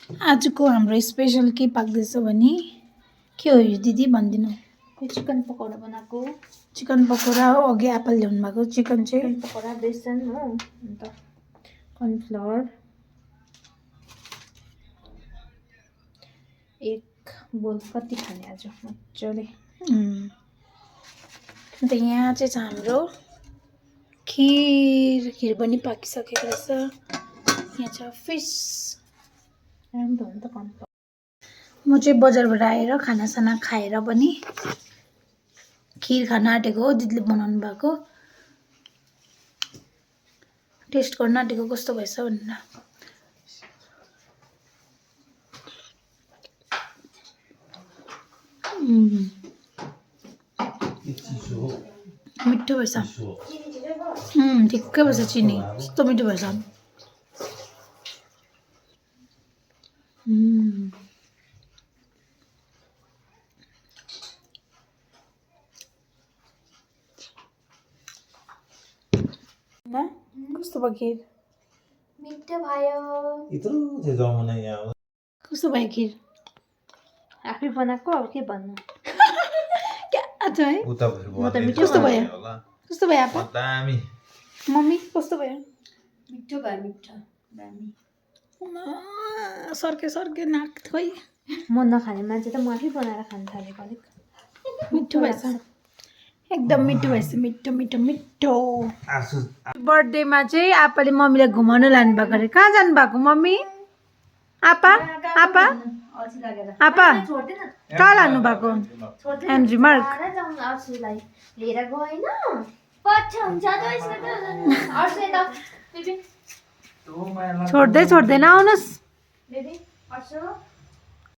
आजको हाम्रो स्पेशल के पाक्दैछ भने के हो यो दिदी भनिदिनु। चिकन पकौडा बनाएको। चिकन पकौडा हो, अघि एप्पल ल्याउनु भएको। चिकन चाहिँ पकौडा बेसन हो, अन्त कर्नफ्लावर, एक बोल कति खाने आज मजाले। अन्त यहाँ चाहिँ छ हाम्रो खिर पनि पाकिसकेको रहेछ। यहाँ छ फिस। राम्रो हो नि त कर्नफ्लावर। म चाहिँ बजारबाट आएर खानासाना खाएर पनि खिर खान आँटेको हो। दिदीले बनाउनु भएको। टेस्ट गर्न आँटेको कस्तो भएछ भनेर। मिठो भएछ। ठिक्कै भएछ चिनी। कस्तो मिठो भएछ। कस्तो भयो खिर? मिठो भयो। कस्तो भयो खिर? आफै बनाएको, अब के भन्नु। क्या छ है? कस्तो भयो? कस्तो भयो आपा? मम्मी कस्तो भयो? मिठो भयो, मिठो। दामी। सर्के नाक खोइ। म नखाने मान्छे त म आफै बनाएर खान थालेको अलिक। मिठो भएछ। एकदम मिठो भएछ। मिठो। बर्थडेमा चाहिँ आपाले मम्मीलाई घुमाउनु लानु भएको अरे। कहाँ जानु भएको मम्मी? आपा कहाँ लानु भएको? एमजी मार्ग। लिएर गएन पछि हुन्छ त छोड्दैन आउनुहोस्। बेबी